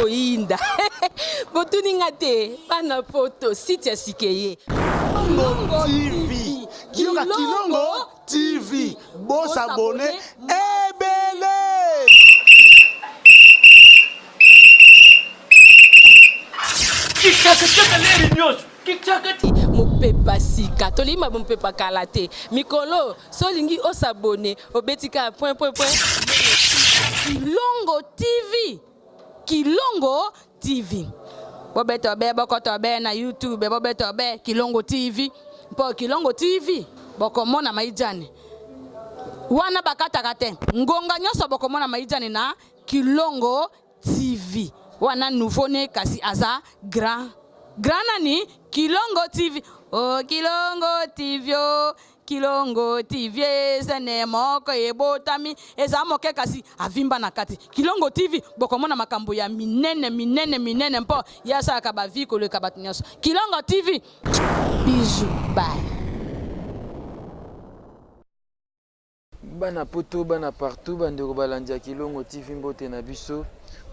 Ekoyinda. Botuni nga te, bana poto, site ya sika eye. Kilongo TV. Yoka Kilongo TV. Bo s'abonner ebele. Mopepa sika tolingi ma mopepa kala te mikolo so olingi osabone obeti kaka point point point Kilongo TV Kilongo TV bobeta obe bokota obe na YouTube bobeta obe Kilongo TV mpo Kilongo TV bokomona maijani wana bakataka te ngonga nyonso bokomona maijani na Kilongo TV wana nouveau ne kasi aza grand grand nani Kilongo TV oh Kilongo TV oh Kilongo TV ezene moko ebotami eza moke kasi avimba na kati Kilongo TV bokomona makambo ya minene minene minene mpo ye asalaka ba vie koleka bato nyonso Kilongo TV bijou bye. Bana poto bana partout ba ndeko balandi ya Kilongo TV mbote na biso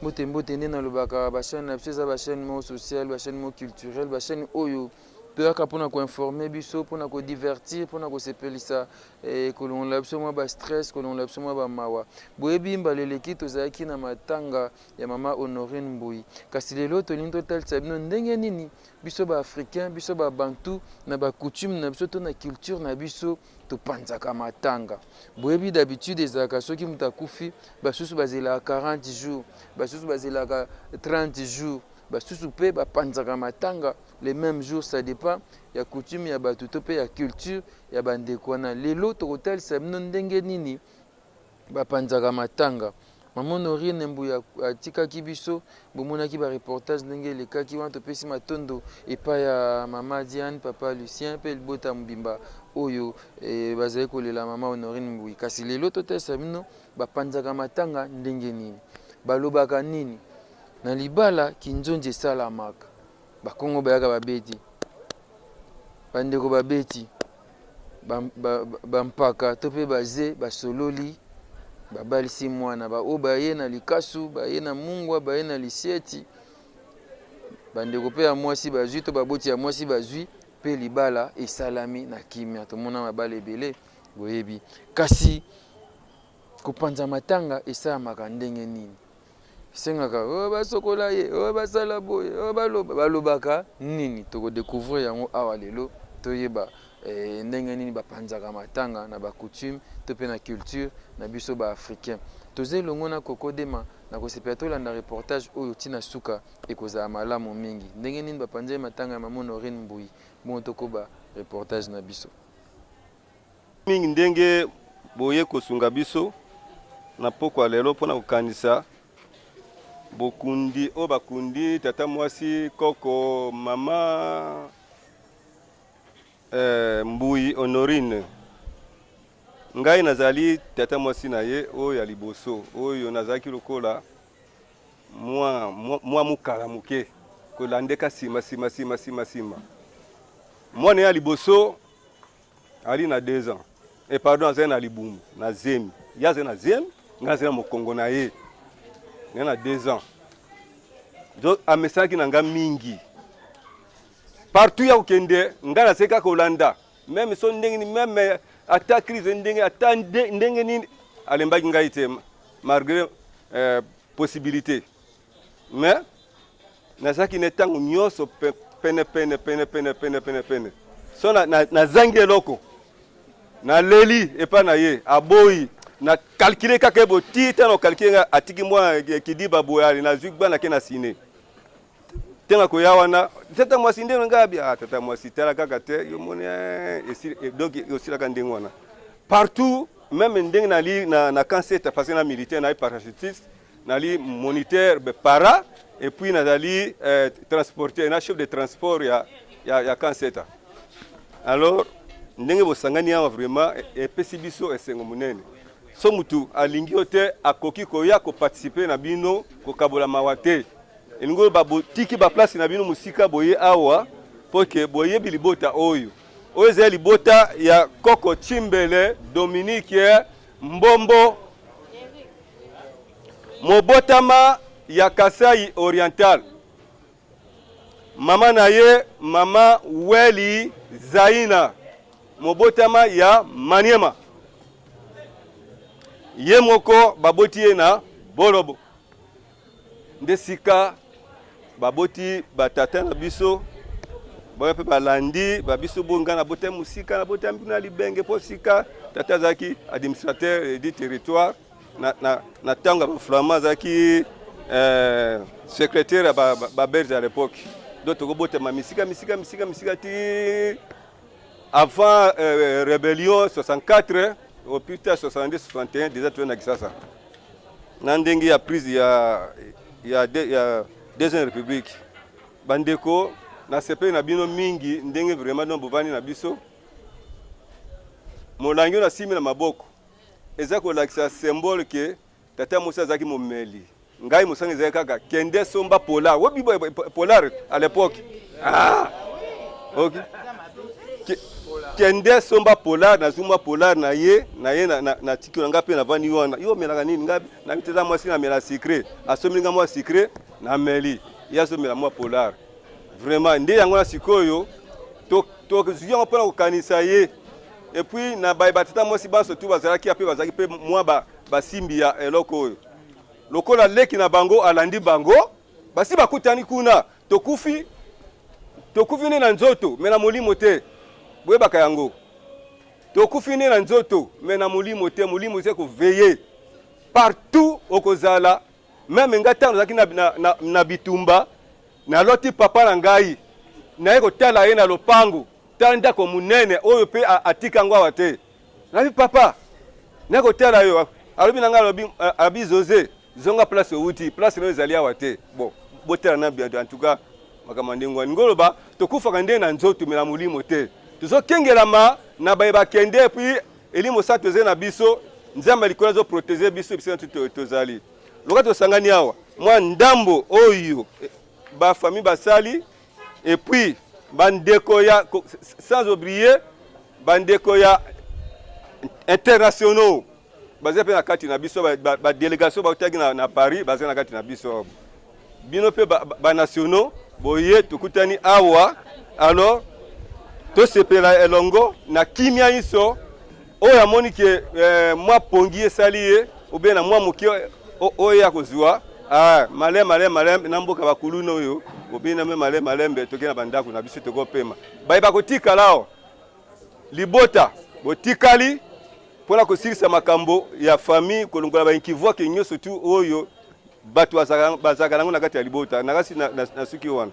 mbote mbote nde nalobaka ba chaîne na biso eza ba chaîne moko sociale ba chaîne moko culturelle ba chaîne oyo toyaka mpona koinforme biso mpona kodivertir mpona kosepelisa eh, kolongola biso mwa ba stress kolongola biso mwa bamawa boyebi mbala eleki tozalaki na matanga ya mama Honorine Mbuyi kasi lelo tolingi totalisa bino ndenge nini biso ba africain biso ba bantu na ba coutume na biso to na culture na biso Topanzaka matanga. Boyebi d'habitude ezalaka soki moto akufi basusu bazelaka 40 jours, basusu bazelaka 30 jours, basusu pe bapanzaka matanga le meme jour ça depend ya coutume ya bato to pe ya culture ya ba ndeko wana. Lelo tokotalisa bino ndenge nini Bapanzaka matanga. Maman Honorine Mbuya atikaki biso, bomonaki ba reportages ndenge elekaki wana, topesi matondo epai ya mama Diane, papa Lucien pe libota mobimba oyo bazali kolela mama Honorine Mbuyi. Kasi lelo totalisa bino bapanzaka matanga ndenge nini, balobaka nini na libala, kinzonzi esalamaka, bakongo bayaka babeti, bandeko babeti. Ba mpaka to pe baze basololi babalisi mwana ba oyo baye na likasu baye na mungwa baye na lisieti bandeko pe ya mwasi bazwi to baboti ya mwasi bazwi pe libala esalami na kimia tomona mabala ebele boyebi kasi kopanza matanga esalamaka ndenge nini Esengaka oh basokola ye oh basala boye oh baloba balobaka nini toko decouvrir yango awa lelo toyeba eh, ndenge nini bapanzaka matanga na ba coutume to pe na culture na biso ba africain toza elongo na Koko Dema na kosepela tolanda reportage oyo ti na suka ekozala malamu mingi ndenge nini bapanzaki matanga ya Mama Honorine Mbuyi bongo tokoba reportage na biso. Mingi ndenge boye kosunga biso na pokwa lelo mpo na kokanisa bokundi oyo bakundi tata mwasi koko mama eh, Mbuyi Honorine. Ngai nazali tata mwasi na ye oyo ya liboso, oyo nazalaki lokola mwa, mwa mokala moke kolandeka nsima nsima nsima nsima nsima. Mwana ya liboso Ali na 2 ans. Eh pardon azali na libumu na zemi. Ye azali na zemi, ngai azali na mokongo na ye. Ngai na 2 ans. Donc amesanaki na ngai mingi. Partout ya kokende ngai nazali kaka kolanda. Meme so ndenge nini, meme ata crise ndenge ata ndenge nini alembaki ngai te malgré euh, possibilité. Mais nazalaki ne ntango nyonso pene pene pene pene pene pene pene so nazangi na, na eloko naleli epai na ye aboyi na calcule kaka ye boye ti ntango calcule nga atiki mwa kidiba boye ale nazwi gbana ke na sine ntango akoya wana tata mwasi ndenge ngai abi ah, tata mwasi tala kaka te yo moni eh, eh, donc osilaka ndenge wana partout meme ndenge nali na, na kanseta parce que na militaire nali parachutiste Nali moniteur be para et puis nazali eh, transporteur na chef de transport ya, ya, ya Kanseta. Alors ndenge bosangani awa vraiment epesi biso esengo monene. So mutu alingi yo te akoki koya koparticipe na bino kokabola mawa te. Elingi oyo botiki baplace na bino mosika boye awa mpo ke boyebi libota oyo oyo ezali libota ya koko Chimbele Dominique Mbombo Mobotama ya Kasai Oriental. Mama na ye mama Weli Zaina, mobotama ya Maniema. Ye moko baboti ye na Bolobo. Nde sika baboti batata na biso baye mpe balandi ba biso bo ngai nabotami mosika, nabotami kuna Libenge mpo sika tata azalaki administrateur du territoire na, na, na ntango ya baflamand azalaki eh, secrétaire ya babelge ba, ba à l'époque. Donc tokobotama misika misika misika misika ti avant rébellion 64 au plus tard 62 61 déjà toye na Kisasa na ndenge ya prise ya, ya, de, ya deuxième république. Bandeko, nasepeli na bino mingi ndenge vraiment donc bovandi na biso. Molangi oyo nasimbi na maboko eza kolakisa symbole ke tata mwasi azalaki momeli. Ngai mosanga ezalaki kaka kende somba polar. Oyebi polar à l'époque? Ah! Ok. Kende somba polar, nazwi mwa polar na ye, na ye na, na, na tiki na ngai mpe navandi wana. Yo omelaka nini? Ngai na tata mwasi namela sucré. Asombeli ngai mwa sucré, nameli. Ye azomela mwa polar. Vraiment nde yango na sikoyo tozwi yango mpona kokanisa ye. Et puis na baye batata mwasi banso tu bazalaki mpe bazalaki mpe mwa basimbi ya eloko oyo. Lokola leki na bango alandi bango, basi bakutani kuna, tokufi tokufi nde na nzoto me na molimo te. Boyebaka yango, tokufi nde na nzoto me na molimo te. Molimo eza koveye partout okozala. Meme ngai ntango nazalaki na, na, na, na bitumba, naloti papa na ngai, naye kotala ye na lopango, tala ndako monene oyo mpe atika yango awa te. Nabi papa, naye kotala yo, alobi na ngai, alobi abi Jose, zonga place outi, place nayo ezali awa te. Bon, botala na bien, en tout cas makambo ya ndenge wana. Ngoloba tokufaka nde na nzoto me na molimo te. Tozokengelama na baye bakende, puis elimo santu ezali na biso, Nzambe ya likolo azoprotege biso, biso nyonso tozali. Loka tosangani awa mwa ndambo oyo ba famille basali, et puis bandeko ya, sans oublier bandeko ya internationaux baza mpe na kati na biso, ba délégation bautaki na, na Paris baza na kati na biso. Bino mpe ba nationaux boye tokutani awa, alors tosepela elongo na kimia nyonso. Oyo amoni ke mwa pongi esali ye obe na mwa moke oyo ya kozwa, ah, malembe malembe malembe na mboka bakuluna oyo obina me malembe malembe toke na bandako na biso tokopema. Baye bakotikala awa libota botikali mpona kosilisa makambo ya famille, kolongola bainkivoke nyonso tu oyo bato bazalaka nango na kati ya libota. Nakasi na, na, na suki wana.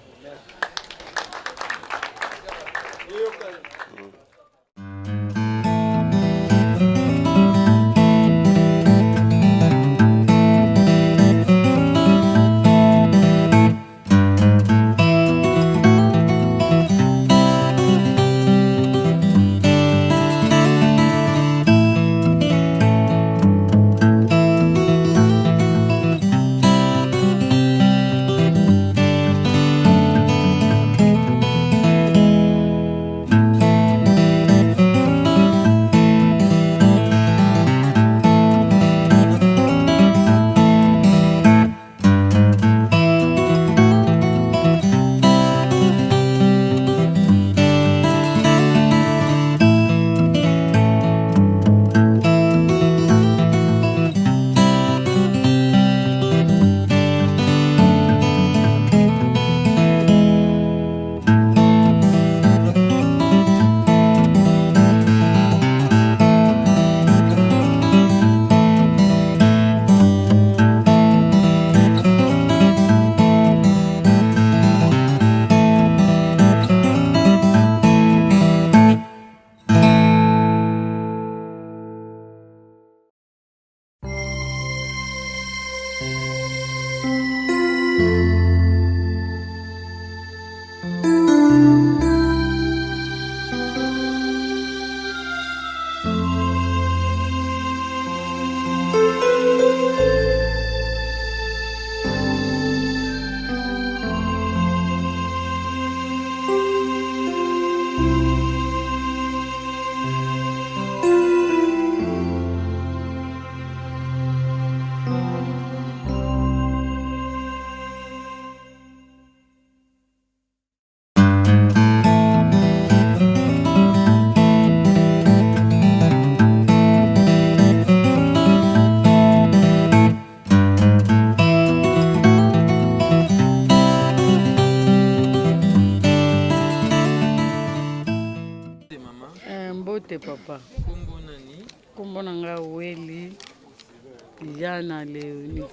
Ngai Yana Leonie.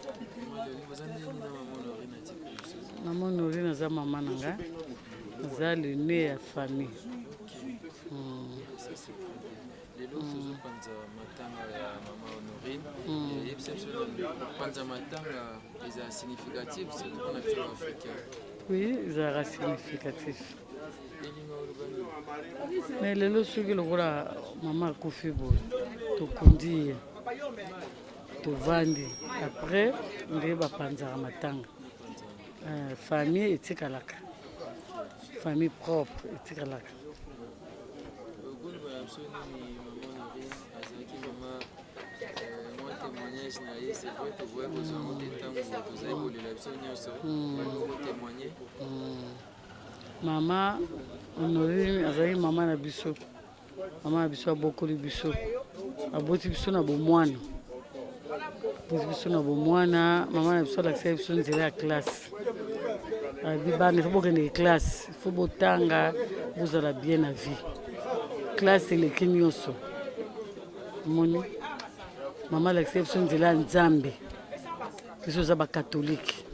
Mama Honorine aza mama na nga, aza le nez ya famille. Lelo tozopanza matanga ya mama Honorine. Yebisa biso nanu, kopanza matanga ezala significatif surtout mpona biso ba africain? Oui, ezalaka significatif. Elinga oloba nini? Mais lelo soki lokola mama akufi boye, tokundi ye, tovandi, après nde bapanzaka matanga. Famille etikalaka, famille propre etikalaka. Okoloba na biso nini mama Honorine azalaki vraiment mwa témoignage na ye? C'est vrai, tokoya kozwa yango te ntango tozali kolela biso nyonso, kotémoigner. Mama Honorine azalaki mama na biso, mama na biso abokoli biso, aboti biso na bomwana, aboti biso na bomwana. Mama na biso alakisaki biso nzela ya classe, abi bana, il faut bokende classe, il faut botanga, bozala bien na vie, classe eleki nyonso. Omoni, mama alakisaki biso nzela ya Nzambe. Biso oza bacatholique,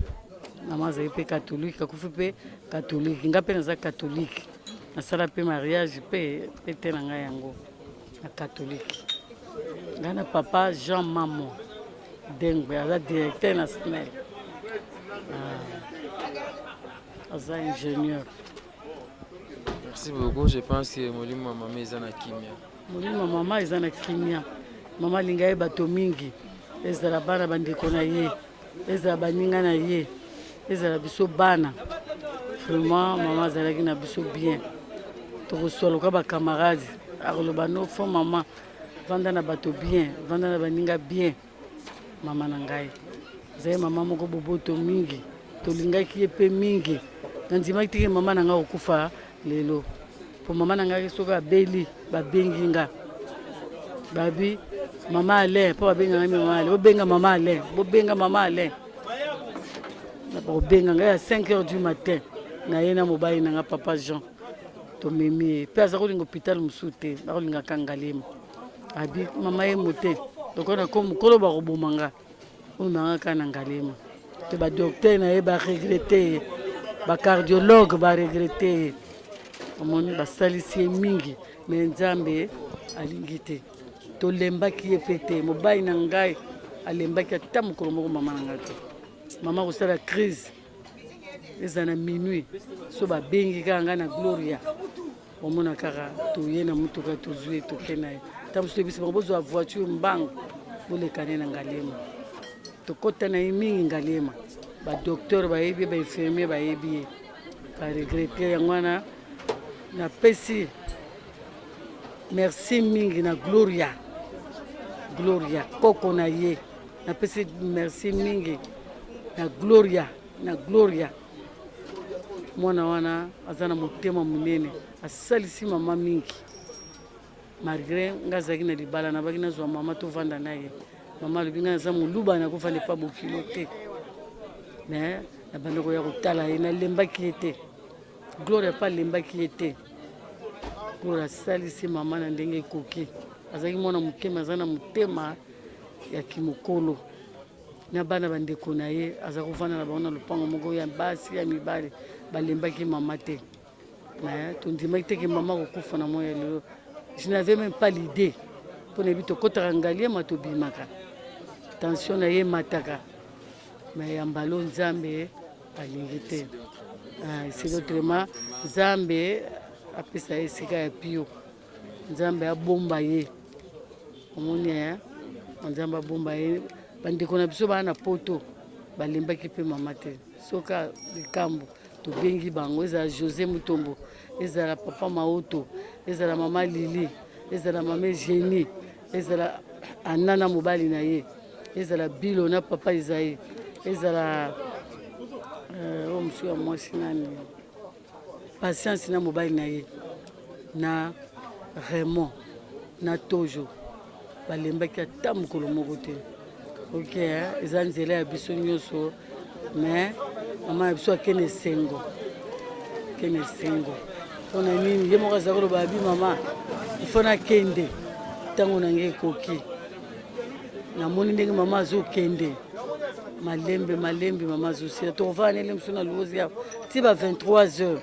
mama azali mpe catholique, akufi mpe catholique, nga mpe naza catholique, nasala mpe mariage mpe mpe te na ngai yango na catholique. Ngai na papa Jean Mamo Dengwe, aza directeur na SNEL, aza ingénieur. Merci beaucoup. Je pense que molimo ya mama eza na kimia. Molimo ya mama eza na kimia. Mama alinga ye bato mingi, ezala bana bandeko na ye, ezala baninga na ye, ezala biso bana. Vraiment mama azalaki na biso bien, tokoswa loka bacamarade, akoloba no fo mama vanda na bato bien, vanda na baninga bien. Mama na ngai azali mama moko boboto mingi, tolingaki ye mpe mingi. Nandimaki teke mama na ngai kokufa lelo, mpo mama na ngai soki abeli, babengi nga, babi mama Alain, mpo babenga ngai mama Alain, bobenga mama Alain, bobenga mama Alain. Bakobenga ngai ya 5 heures du matin, na ye na mobali na nga papa Jean, tomemi ye mpe aza kolinga hôpital mosusu te, akolingaka Ngaliema. Abi mama ye mote lokola nako mokolo bakoboma nga, omemanga kaka na Ngaliema. Mpe badocteur na ye baregrete ye, bacardiologue baregrete ye, omoni basalisi ye mingi, me Nzambe alingi te. Tolembaki ye mpe te, mobali na ngai alembaki ata mokolo moko mama na ngai te. Mama kosala crise eza na minuit, so babengi kaka ngai na Gloria, omona kaka toye na motuka, tozwi ye, toke na ye. Ntango mosusu toyebisi bango bozwa voiture mbangu, bolekane na Ngaliema. Tokɔta na ye mingi Ngaliema, badocteur bayebi ye, bainfirmier bayebi ye, baregrete yango wana. Napesi merci mingi na Gloria, Gloria koko na ye, napesi merci mingi na Gloria, na Gloria mwana wana aza na motema monene, asalisi mama mingi. Malgré nga azalaki na libala, nabaki nazwa mama tovanda na ye, mama alobi ngai naza moluba, nakofanda epa bokilo te, mais nabandi koya kotala ye, nalembaki ye te. Gloria mpe alembaki ye te. Gloria asalisi mama na ndenge ekoki, azalaki mwana moke me aza na motema ya kimokolo na bana bandeko na ye, aza kovanda na bango na lopango moko ya basi ya mibali, balembaki mama te. Mais tondimaki te ke mama kokufa na moi ya lelo. Je n'avais même pas l'idée, mpo na yebi tokɔtaka Ngaliema, tobimaka, tension na ye emataka, mais ya mbalo Nzambe alingi te. Esili autrement. Nzambe apesa ye esika ya pio, Nzambe abomba ye, omoni, Nzambe abomba ye. Bandeko na biso baa na poto balembaki mpe mama te. Soki likambo tobengi bango, ezala José Mutombo, ezala papa Maoto, ezala mama Lili, ezala mama Eugénie, ezala Anna na mobali na ye, ezala Bilo na papa Isaïe, ezala oyo mosusu ya mwasi nani, Patience na mobali na ye, na Raymond na Tojo, balembaki ata mokolo moko te. Ok, eza nzela ya biso nyonso, mais mama na biso akende esengo, akende esengo. Mpona nini? Ye moko aza koloba, abi mama ifo nakende, ntango na ngai ekoki. Namoni ndenge mama azokende malembe malembe, mama azosila. Tokovanda nele mosusu na luozi awa ti ba 23 heures.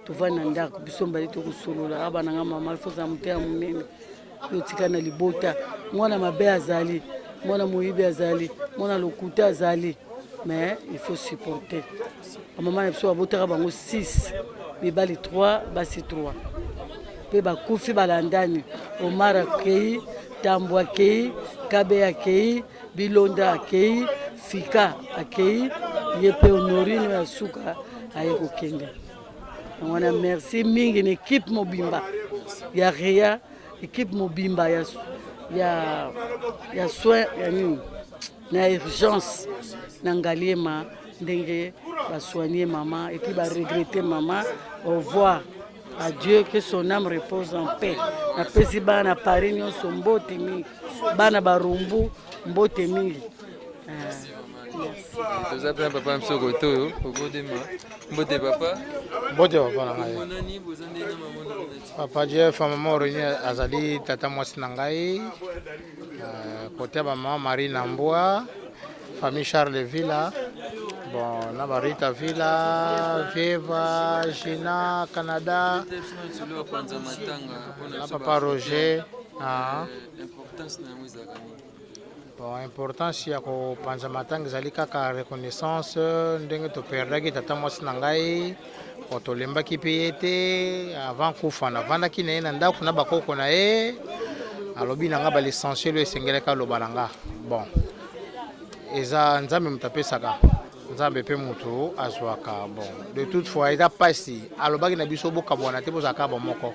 Tovandi na ndako biso mibale tokosolola. Aba na nga mama, fo ozala motema monene, yo otika na libota. Mwana mabe azali, mwana moyibi azali, mwana lokuta azali, mais il faut supporter. Bamama na biso babotaka bango 6, mibali 3, basi 3, mpe bakufi balandani. Omar akei, Tambo akei, Kabe akei, Bilonda akei, Fika akei, ye mpe Honorine oyo asuka aye kokende. Yango wana merci mingi na ekipe mobimba ya rea, ekipe mobimba ya, ya, ya soin ya nini na urgence na Ngaliema, ndenge basoigne mama et puis baregrete mama. Au revoir, à Dieu, que son âme repose en paix. Napesi bana Paris nyonso mbote mingi, bana Barumbu mbote mingi. Toza mpe na papa na biso kote oyo okodema. Mbote papa. Mbote papa na ngai. Papa Jeff, mama Aurélie azali tata mwasi na ngai, kote ya bamama Marie Nambwa, famille Charles Villa, bon na barita Villa, Vieva, Gina, Canada, na papa Roger. Ah. Bon, importance ya kopanza matanga ezali kaka reconnaissance ndenge toperdaki tata mwasi na ngai. Bon, tolembaki mpe ye te. Avant kufa navandaki na ye na ndako na bakoko na ye, alobi na nga balessentiel oyo esengelaki aloba na nga. Bon, eza Nzambe moto apesaka, Nzambe mpe moto azwaka. Bon, de toute fois eza mpasi. Alobaki na biso bokabwana te, bozalaka bomoko,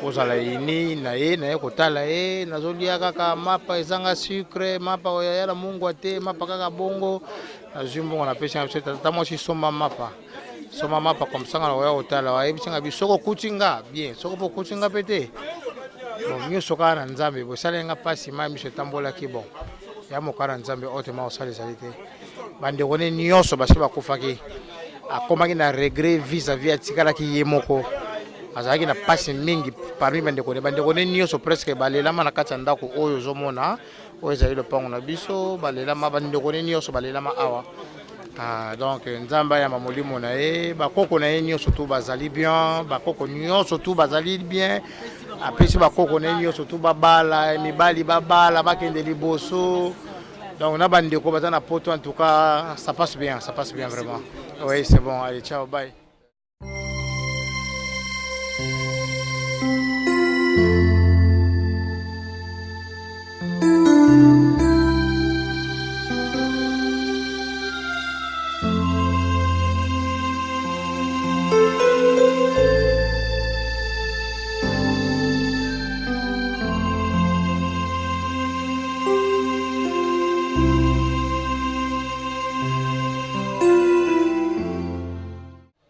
ozala ini na ye. Naye kotala ye, nazolia kaka mapa ezanga sucre, mapa oyo ya na mungwa te, mapa kaka bongo. Nazwi mbongo, napesi nga biso: tata mwasi, somba mapa, somba mapa comme ça nga na koya kotala. Ayebisi nga biso soki okuti nga bien, soki mpe okuti nga mpe te. Bon, nyonso kaka na Nzambe. Bosali nga mpasi, mai miso etambolaki. Bon, ya moka na Nzambe oyo tema kosala ezali te. Bandeko ne nyonso basi bakufaki, akomaki na regret vis-à-vis atikalaki ye moko, azalaki na mpasi mingi. Parmi bandeko ne, bandeko ne nyonso presque balelama na kati ya ndako oyo ozomona, oyo ezali lopango na biso. Balelama, bandeko ne nyonso balelama awa. Ah, donc Nzambe ayamba molimo na ye. Bakoko na ye nyonso tu bazali bien, bakoko nyonso tu bazali bien. Apesi bakoko na ye nyonso tu babala mibali, babala bakende liboso. Donc na bandeko baza na poto, en tout cas ça passe bien, ça passe bien vraiment. Oui, c'est bon, allez, ciao, bye.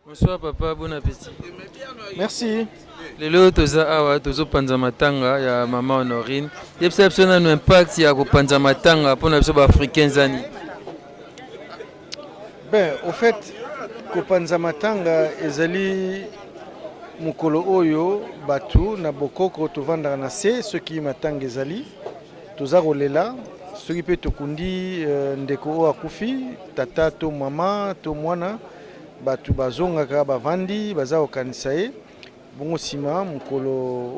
Bonsoir papa, bon appétit. Merci. Lelo toza awa tozopanza matanga ya mama Honorine. Yebisa biso nanu impact ya kopanza matanga mpona biso baafricain zani. Ben, au fait, kopanza matanga ezali mokolo oyo bato na bokoko tovandaka na se. Soki matanga ezali, toza kolela. Soki mpe tokundi ndeko oyo akufi, tata to mama to mwana, bato bazongaka, bavandi, baza kokanisa ye. Bongo nsima mokolo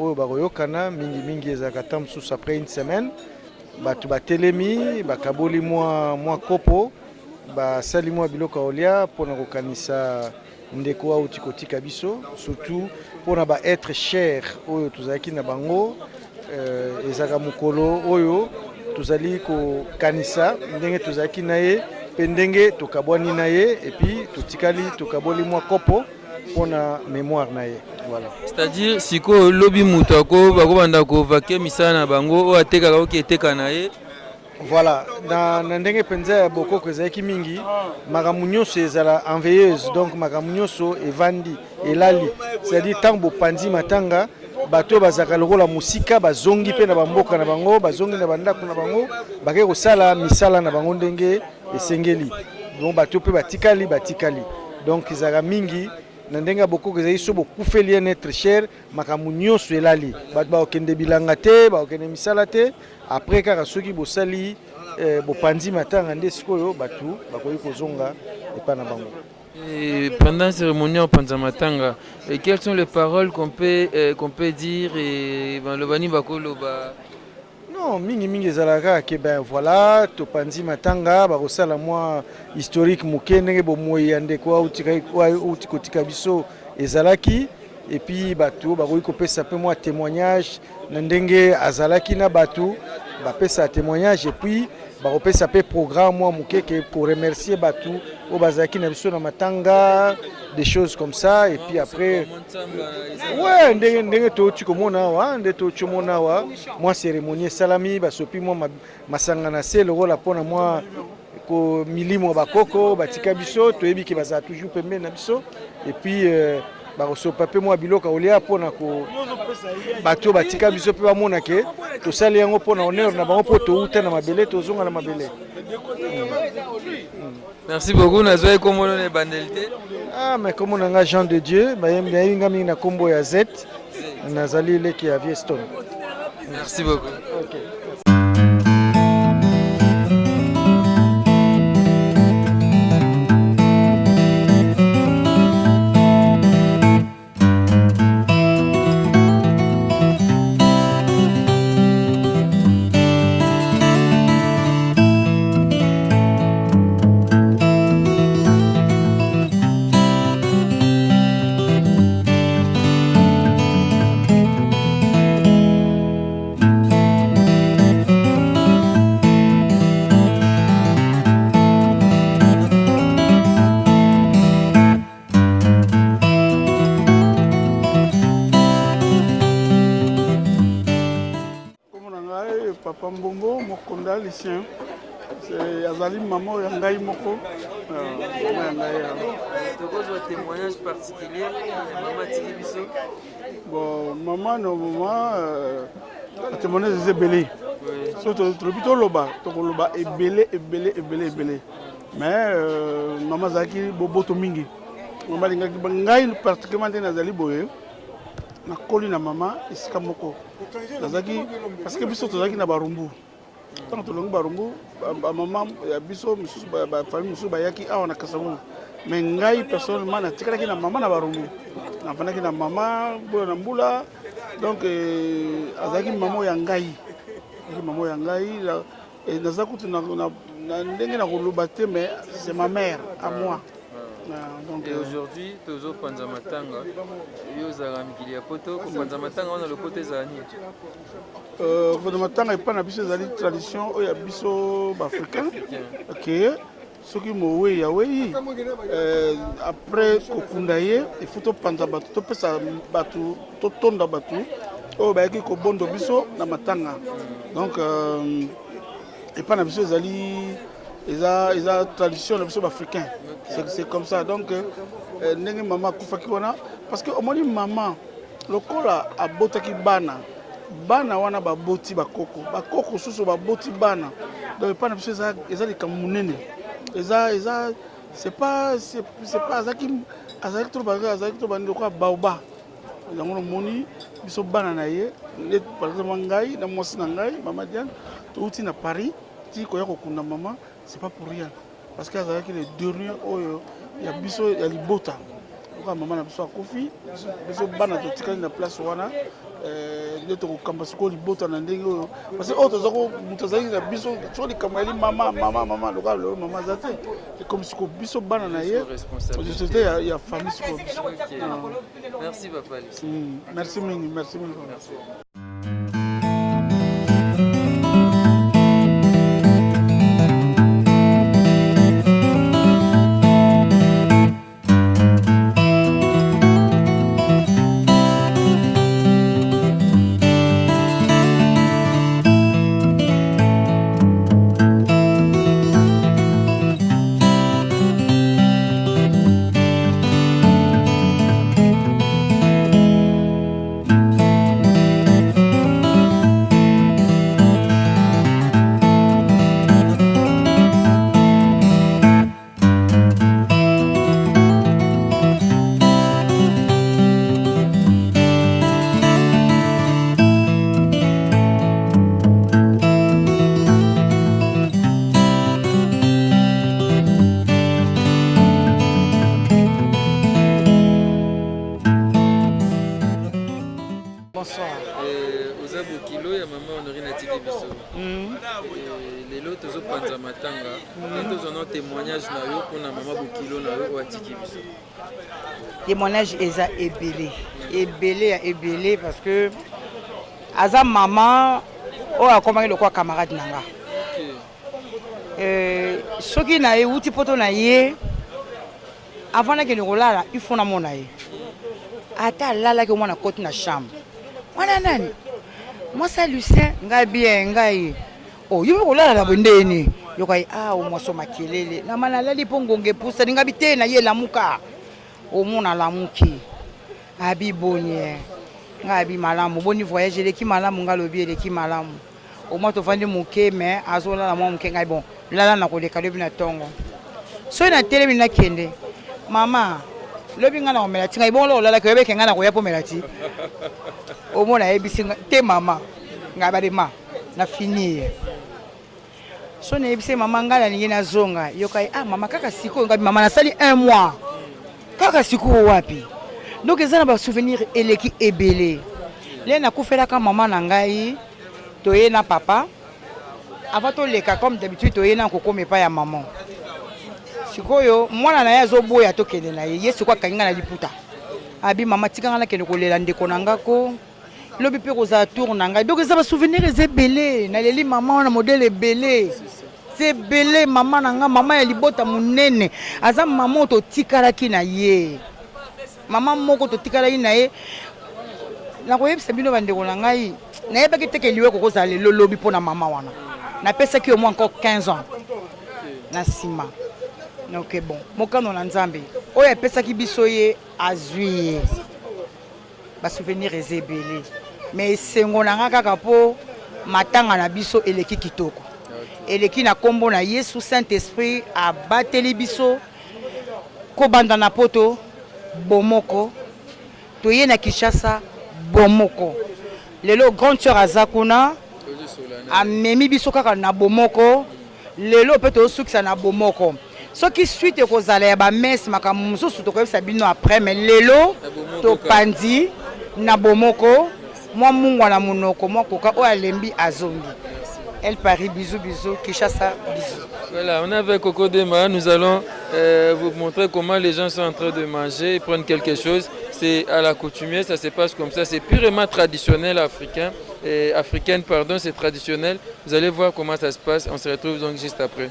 oyo bakoyokana, mingimingi ezalaka ta mosusu après une semaine, bato batelemi, bakaboli mwa mwa kopo, basali mwa biloko ya kolia mpona kokanisa ndeko auti kotika biso, surtout mpona ba être cher oyo tozalaki na bango. Ezalaka mokolo oyo tozali kokanisa ndenge tozalaki na ye mpe ndenge tokabwani na ye, et puis totikali, tokaboli mwa kopo mpona mémoire na ye, voilà. C'est-à-dire sikoyo lobi moto ako bakobanda kovake misala na bango, oyo atekaka oki eteka na ye. Voilà, na ndenge mpenza ya bokoko ezalaki mingi makambo nyonso ezala en veilleuse, donc makambo nyonso evandi, elali. C'est-à-dire ntango bopanzi matanga, bato oyo bazalaka lokola mosika bazongi mpe na bamboka na bango, bazongi na bandako na bango, bakei kosala misala na bango ndenge esengeli. Donc bato mpe batikali, batikali. Donc ezalaka mingi. Na ndenge ya bokoko ezali so bokufeli un être cher, makambo nyonso elali, bato bakokende bilanga te, bakokende misala te. Après kaka soki bosali eh, bopanzi matanga nde sikoyo bato bakoki kozonga epai na bango. Et pendant la cérémonie en panza matanga, et quelles sont les paroles qu'on peut dire et baloba nini bakoloba? Non, mingi mingi ezalaka kaka ke ben voilà, topanzi matanga, bakosala mwa historique moke ndenge bomoi ya ndeko auti kotika biso ezalaki, et puis bato bakoki kopesa mpe mwa témoignage na ndenge azalaki na bato, bapesa témoignage, et puis bakopesa mpe programme mwa moke ke koremercier bato oyo bazalaki na biso na matanga, des choses comme ça. Et puis après, ouais, ndenge touti komona awa, nde touti komona awa mwa cérémonie esalami, basopi mwa masanga na se lokola mpona mwa ko milimo ya bakoko batika biso, toyebi ke bazala toujours pembeni na biso. Et puis bakosopa mpe mwa biloko kolia mpona ko bato oyo batika biso mpe bamona ke tosali yango mpona honneur na bango, mpo touta na mabele, tozonga na mabele. Merci beaucoup. Nazwaki komona na ebandeli te. Ah, mais kombo na nga Jean de Dieu, bayebi nga mingi na kombo ya Z. Nazali leki ya Vieux Stone. Merci beaucoup. Okay. Kombo na ngai Papa Mbombo Mokonda Lucien. Azali mama oyo ya ngai moko, mama ya ngai. Tokozwa témoignage particulier ya mama atiki biso? Bon, mama normalement, batémoignage eza ebele. So tolobi, toloba, tokoloba ebele ebele ebele ebele, mais mama azalaki boboto mingi. Mama alingaki ngai particulièrement. Nde nazali boye, nakoli na mama esika moko nazalaki, parce que biso tozalaki na Barumbu. Ntango tolongi Barumbu, bamama ya biso mosusu, bafamille mosusu bayaki awa na Kasavubu, mais ngai personnellement natikalaki na mama na Barumbu. Navandaki na mama mbula na mbula. Donc azalaki mama oyo ya ngai, azalaki mama oyo ya ngai. Naza kutu na ndenge na koloba te, mais c'est ma mère à moi. Donc, et aujourd'hui tozopanza matanga, yo ozalaka mikili ya poto, kopanza matanga wana lopoto ezala nini? Kopanza matanga epai na biso ezali tradition oyo ya biso baafricain, ke soki mowei awei, après kokunda ye, il faut topanza bato, topesa bato, totonda bato oyo bayaki kobondo biso na matanga. Donc epai na biso ezali, eza tradition na biso baafricain, c'est comme ça. Donc ndenge mama akufaki wana, parce que omoni mama lokola abotaki bana, bana wana baboti bakoko, bakoko susu baboti bana. Donc epai na biso eza likambo monene, eza c'est pas azalaki to azalaki to bandi lokola baoba. Yango nomoni biso bana na ye nde, par exemple ngai na mwasi na ngai mama Diane, touti na Paris ti koya kokunda mama, c'est pas pour rien, parce que azalaki le dernier oyo ya biso ya libota. Lokola mama na biso akufi, biso bana totikali na place wana nde tokokamba sikoyo libota na ndenge oyo, parce que oyo toza moto azalaki na biso. Soki likambo yali mama, mama, mama, lokola lelo mama aza te, ekomi sikoyo biso bana na ye, société ya famille sikoyo biso. Merci papa Lucien. Merci mingi, merci mingi. Merci. Lelo tozopanza matanga, nde tozwa na témoignage na yo mpona mama bokilo na yo oyo atiki biso. Témoignage eza ebele, ebele ya ebele parce que aza mama oyo akomaki lokola camarade na nga. Euh, soki na ye wuti poto na ye avant nakende kolala il faut namona ye ata alalaki omwana koti na chambre wana nani mwasi ya lucien ngai bien ngai oh, yo mpe kolala na boye ndeni yoka ye ah omwaso makelele nama nalali mpo ngonga epusani ngai bi te na ye lamuka omona alamuki abi boni eh. Ngai abi malamu boni voyage eleki malamu ngai alobi eleki malamu omwa tovandi moke mais azolala mwa moke ngai bon lala na koleka lobi na ntongo soki natelemi nakende mama lobi ngai nakomela ti ngai bongo olalaki oyebeke ngai nakoya mpo mela ti omona ayebisi ngai te mama ngai balema na finir so nayebisi mama ngai nalingi nazonga yoka ye ah mama kaka sikoyo ngai mama nasali un mois kaka sikoyo wapi donc eza na basouvenir eleki ebele le nakufelaka mama na ngai toye na papa avant toleka comme d'habitude toye na kokoma epai ya mama sikoyo mwana na ye azoboya tokende na ye ye sikoyo akangi ngai na liputa abi mama tika ngai nakende kolela ndeko na nga ko lobi mpe kozala tour na ngai donc eza basouvenir eza ebele naleli mama wana modele ebele eza ebele mama na ngai mama ya libota monene aza mama oyo totikalaki na ye mama moko totikalaki na ye nakoyebisa bino bandeko na ngai nayebaki te ke liwa ekokozala lelo lobi mpo na mama wana napesaki yo mwa encore 15 ans na nsima ok bon mokano na nzambe oyo apesaki biso ye azwi ye Ba souvenir eza ebele mais esengo na nga kaka po matanga na biso eleki kitoko eleki na kombo na Yesu Saint Esprit abateli biso kobanda na poto bomoko toye na Kinshasa bomoko lelo grande sœur aza kuna amemi biso kaka na bomoko lelo mpe tozosukisa na bomoko soki suite ekozala ya bamesse makambo mosusu tokoyebisa bino après mais lelo topanzi na bomoko mwa mungwa na monoko mwa koka oyo alembi azongi El Paris, bisous, bisous, Kinshasa, bisous. Voilà, on est avec Coco Dema, nous allons euh, vous montrer comment les gens sont en train de manger, prendre quelque chose. C'est à la coutumière, ça se passe comme ça, c'est purement traditionnel africain, et africaine, pardon, c'est traditionnel. Vous allez voir comment ça se passe, on se retrouve donc juste après.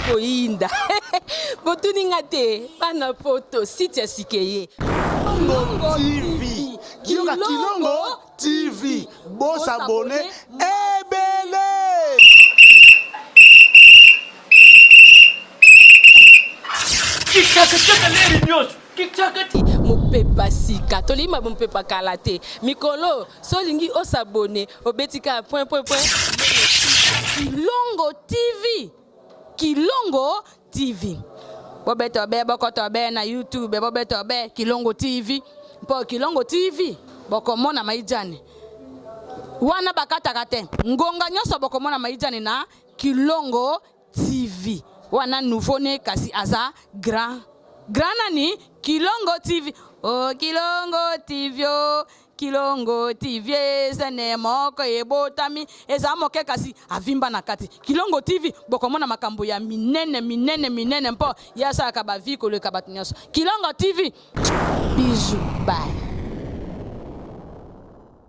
Koyinda botuni nga te bana poto site ya sikeye Kilongo TV Yoka Kilongo TV bo s'abonner ebele. Mopepa sika tolingi mopepa kala te mikolo so olingi osabone obeti kaka point point point Kilongo TV Kilongo TV bobeta be bokota be na YouTube bobeta be Kilongo TV mpo Kilongo TV bokomona maijani wana bakataka te ngonga nyonso bokomona maijani na Kilongo TV wana nouveau ne kasi aza grand grand nani Kilongo TV oh Kilongo TV oh Kilongo TV ezene moko ebotami eza moke kasi avimba na kati Kilongo TV bokomona makambo ya minene minene minene mpo ye asalaka ba vie koleka bato nyonso Kilongo TV bisous bye.